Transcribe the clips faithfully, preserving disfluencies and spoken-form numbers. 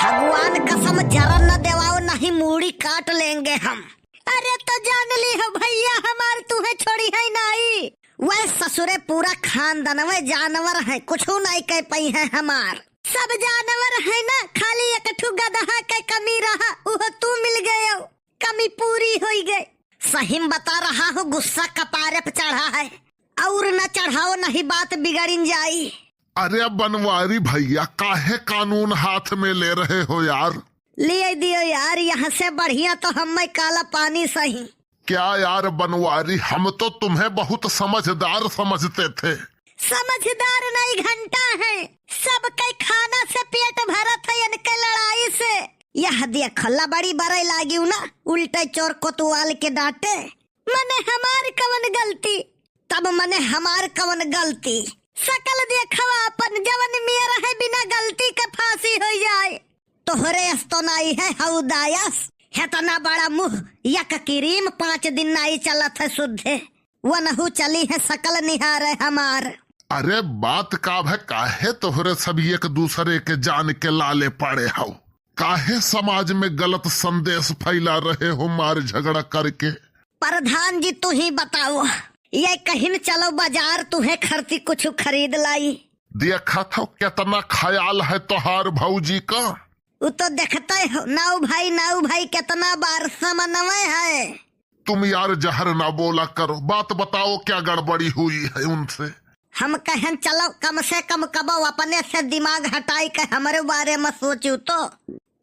भगवान कसम, जरन न देवाओ, नहीं मूड़ी काट लेंगे हम। अरे तो जान ली हो भइया, हमार तुहे छोड़ी है नाई। वह ससुरे पूरा खानदानवे जानवर है, कुछू नाई कह पइहैं हमार। सब जानवर है ना, खाली एक ठू गदहा के कमी रहा, उहो तू मिल गयो, कमी पूरी होई गए। सही में बता रहा हूँ, गुस्सा कपारे पे चढ़ा है, और न चढ़ाओ, नहीं बात बिगड़िन जाई। अरे बनवारी भइया, काहे कानून हाथ में ले रहे हो यार? ले दियो यार, यहाँ से बढ़िया तो हमें काला पानी सही। क्या यार बनवारी, हम तो तुम्हें बहुत समझदार समझते थे। समझदार नहीं, घंटा है, सबके खाना से पेट भरत है इनके लड़ाई से। यह देख, लबड़ी बरे लागिउ ना, उल्टे चोर कोतवाल के डांटे। मने हमार कवन गलती? तब मने हमार कवन गलती? सकल देखवा अपन, जवन मेर है बिना गलती के फांसी हो जाए। तोहरे अस तो नाई है हऊ दायस, हेतना बड़ा मुँह, यक क्रीम पाँच दिन नाई चलत है शुद्धे, वनहू चली है सकल निहारे हमार। अरे बात का भे, काहे तोहरे सब एक दूसरे के जान के लाले पड़े हऊ? काहे समाज में गलत संदेश फैला रहे हो मार झगड़ा करके? प्रधान जी, तू ही बताओ, ये कहिन चलो बाजार, तुहे खरती कुछ खरीद लाई। देखत हो कितना ख्याल है तोहार भौजी का। उ तो देखते हो, नाऊ भाई, नाऊ भाई कितना बार समन्वय है। तुम यार जहर ना बोला करो, बात बताओ क्या गड़बड़ी हुई है उनसे? हम कहन चलो कम से कम कबो अपने से दिमाग हटाई के हमरे बारे में सोचू तो।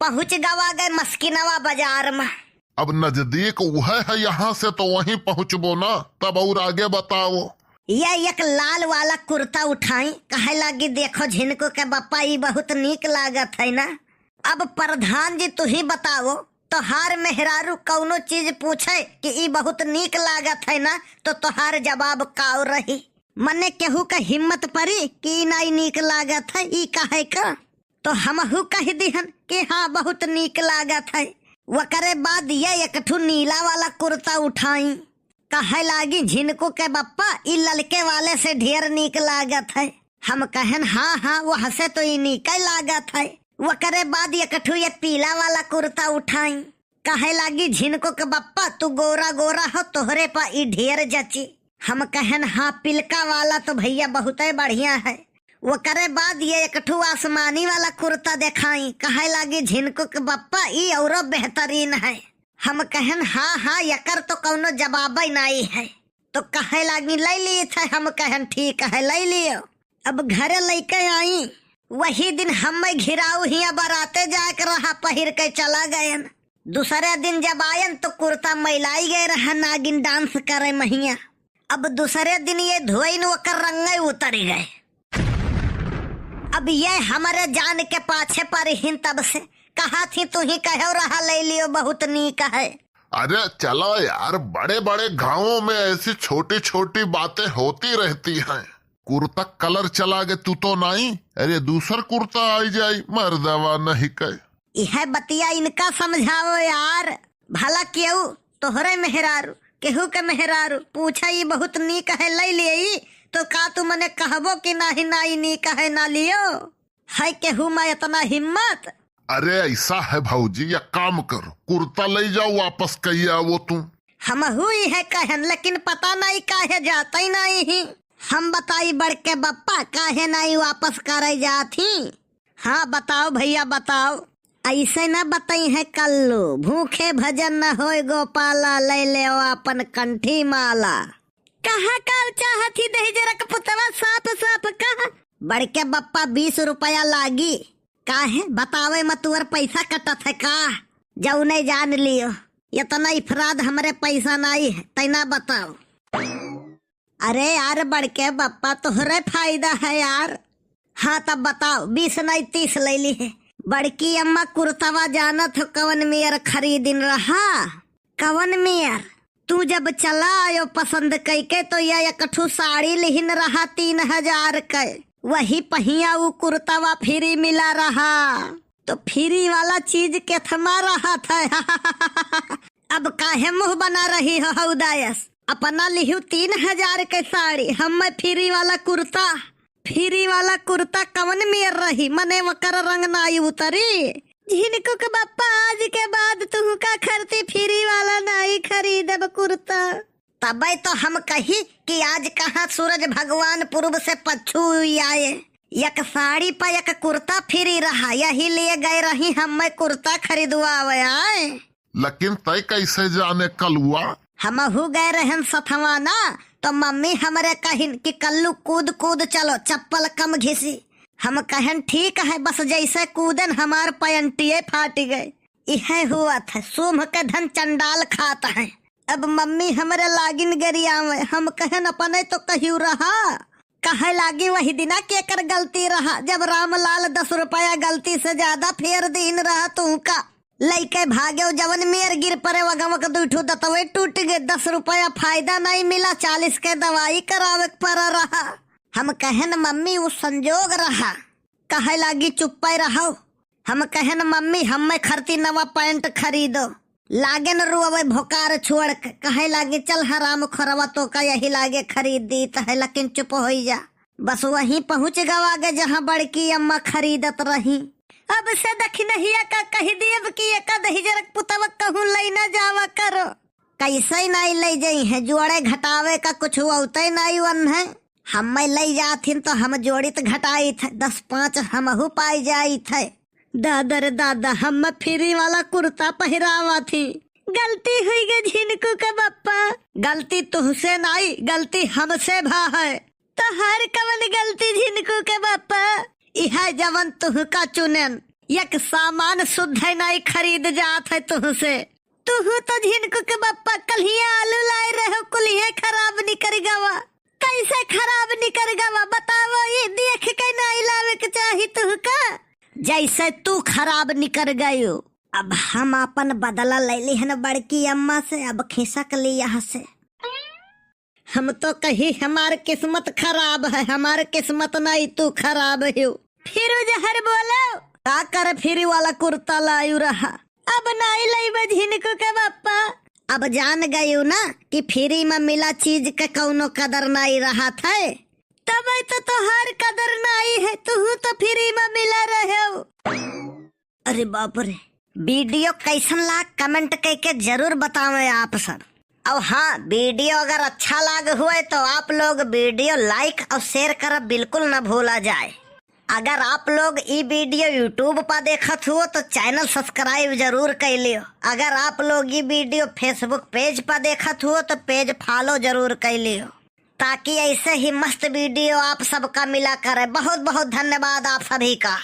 पहुँच गवा गए मस्किनवा बाजार में। अब नजदीक उहै है यहाँ से, तो वहीं पहुँचबो ना, तब और आगे बताओ। ये एक लाल वाला कुर्ता उठाई, कहे लागी, "देखो झिनको के बप्पा, ई बहुत नीक लागत है ना।" अब प्रधान जी, तू ही बताओ, तोहार मेहरारू कौनो चीज पूछे कि "ई बहुत नीक लागत है ना", तो तोहार जवाब काव रही? मने केहू का हिम्मत परी कि "ई नाई नीक लागत है", ई कहे का? तो हमहू कह दिहन कि "हाँ, बहुत नीक लागत है।" वकरे बाद ये एक ठू नीला वाला कुर्ता उठाई, कहे लागी, "झिनको के बप्पा, ई ललके वाले से ढेर नीक लागत है।" हम कहन, "हाँ, हाँ, वह से तो ई नीके लागत है।" वकरे बाद एक ठू ये पीला वाला कुर्ता उठाई, कहे लागी, "झिनको के बप्पा, तू गोरा गोरा हो, तोहरे पा ई ढेर जची।" हम कहन, "हाँ, पिलका वाला तो भइया बहुते बढ़िया है।" ओकरे बाद ये एक ठू आसमानी वाला कुर्ता देखाई, कहे लागी, "झिनको के बप्पा, ई औरो बेहतरीन है।" हम कहन, "हाँ, हाँ, एकर तो कौनो जवाबे नाई है।" तो कहे लागी, "ले ली थे।" हम कहन, "ठीक है, ले लियो।" अब घरे लइके आई, वही दिन हम घिराऊ हिया बराते जाए के रहा, पहिर के चला गयन। दूसरे दिन जब आयन तो कुर्ता मैलाई गए रहा, नागिन डांस करे महिया। अब दूसरे दिन ये धोइन, ओकर रंगे उतर गए। अब ये हमरे जान के पाछे परी हिन, तब से कहा थी, "तू ही कहो रहा, ले लियो, बहुत नीक है।" अरे चलो यार, बड़े बड़े गांवों में ऐसी छोटी छोटी बातें होती रहती हैं। कुर्ता कलर चला गे तू तो नाई, अरे दूसर कुर्ता आई जाई, मर्दवा नहीं कहे। इहे बतिया इनका समझाओ यार, भला केहू तोहरे मेहरारू, केहू के मेहरारू पूछा, "ई बहुत नीक है, ले लेई," तो का तू मने कहबो कि "नाही, ना, ई नीक है, ना लियो"? है केहू में इतना हिम्मत? अरे ऐसा है भौजी, एक काम करो, कुर्ता ले जाओ, वापस कहिए आवो तू। हमहू इहे कहन, लेकिन पता नहीं काहे जाते नहीं ही। हम बताई बड़के बप्पा, काहे नहीं वापस करे जात ही? हाँ बताओ भइया, बताओ। ऐसे न बतई है कल्लू, "भूखे भजन न होय गोपाला, ले ले ओ आपन कंठी माला।" कहाँ का चाहत ही दहिजरक पुतवा, साफ साफ कह। बड़के बप्पा, बीस रुपया लागी। काहे बतावे में तुअर पैसा कटत है का? जौने जान लियो, इतना इफराद हमरे पैसा नाई है, तैना बताओ। अरे यार बड़के बप्पा, तोहरे फायदा है यार। हाँ तब बताओ, बीस नाई तीस ले ली है। बड़की अम्मा कुर्तवा जानत हो कवन मेयर खरीदिन रहा? कवन मेयर? तू जब चला आयो पसंद कइके तो यह एक ठू साड़ी लिहिन रहा तीन हजार के, वही पहिया उ कुर्तवा फ्री मिला रहा। तो फ्री वाला चीज केथमा रहत है। अब काहे मुंह बना रही हो हउदायस? अपना लिहू तीन हजार के साड़ी, हमें फ्री वाला कुर्ता। फ्री वाला कुर्ता कवन मेर रही, मने वकर रंग नाई उतरी। झिनकू के बप्पा, आज के बाद तुहका खरती free वाला नाई खरीदब कुर्ता। तबै तो हम कही कि आज कहाँ सूरज भगवान पूरब से पच्छू आए, एक साड़ी पर एक कुर्ता free रहा, यही लिए गए रही हम कुर्ता खरीदवावे आए। लेकिन तै कैसे जाने कलुआ? हमहू गए रहन सथवा ना, तो मम्मी हमरे कहिन कि कल्लू कूद कूद चलो, चप्पल कम घिसी। हम कहन ठीक है, बस जैसे कूदन हमार पैंटिये फाटि गए। इहे हुआ था, सूंभ के धन चंडाल खात है। अब मम्मी हमरे लागिन गरियावे, हम कहन अपने तो कहियो रहा। कहे लागी वही दिना केकर गलती रहा, जब रामलाल दस रुपया गलती से ज्यादा फेर दीन रहा तुहका। लइके भाग्यो जवन मेर गिर परे वगवक दुइ ठो दतवे टूट गए, दस रुपया फायदा नहीं मिला, चालीस के दवाई करावे के पड़ा रहा। हम कहन मम्मी उ संजोग रहा। कहे लागी चुप्पे रहो। हम कहन मम्मी हम्मे खरती नवा पैंट खरीदो। लागे न रुआवे भोकार छोड़ के, कहे लागे चल हराम खोरवा तोका यही लागे खरीद दीत है, लेकिन चुप होई जा। बस वहीं पहुँच गवा गे जहाँ बड़की अम्मा खरीदत रही। अब से दखिनहिया का कहि दियब कि एका दहिजरक पुतवा कहूँ लई ना जावा करो। कैसे नाई लई जइहैं, जोड़े घटावे का कुछ औते नाई वन है। हम्मे लई जाथिन तो हम जोड़ित घटाइत है, दस पाँच हमहू पाई जाइत है। दादा रे दादा, हम free वाला कुर्ता पहिरावा थी। गलती हुई गे झिनकू के बप्पा। गलती तुहसे नाई, गलती हमसे भा है। तोहार कवन गलती झिनकू के बप्पा? इहे जवन तुहका चुनेन, एक सामान सुद्धे नाई खरीद जात है तुहसे। तुहू तो झिनकू के बप्पा कल्हिया आलू लाए रहो, कुल्हिये खराब निकर गवा। कैसे खराब निकर गवा बतावो, ये देख के नाई लावे के चाही तुहका। जैसे तू खराब निकर गयो। अब हम आपन बदला ले लिहन बड़की अम्मा से, अब खिसक ली यहाँ से। हम तो कही हमार किस्मत खराब है, हमार किस्मत नाई तू खराब हो। फिर जहर बोलो। का करे free वाला कुर्ता लायू रहा। अब नाई लइबे झिनकू के बप्पा। अब जान गयू ना कि free में मिला चीज के कौनो कदर नाई रहत है। तबै तो तोहार कदर नाई है, तुहू तो free में मिला रहे हो। अरे बाप रे। Video कैसन लाग comment कइके जरूर बतावे आप सब। और हाँ, video अगर अच्छा लाग हुए तो आप लोग video like और share करब बिल्कुल न भूला जाए। अगर आप लोग ई video YouTube पर देखत हुओ तो channel subscribe जरूर कर लियो। अगर आप लोग ई video Facebook page पर देखत हुओ तो page follow जरूर कर लियो, ताकि ऐसे ही मस्त video आप सबका मिला करे। बहुत बहुत धन्यवाद आप सभी का।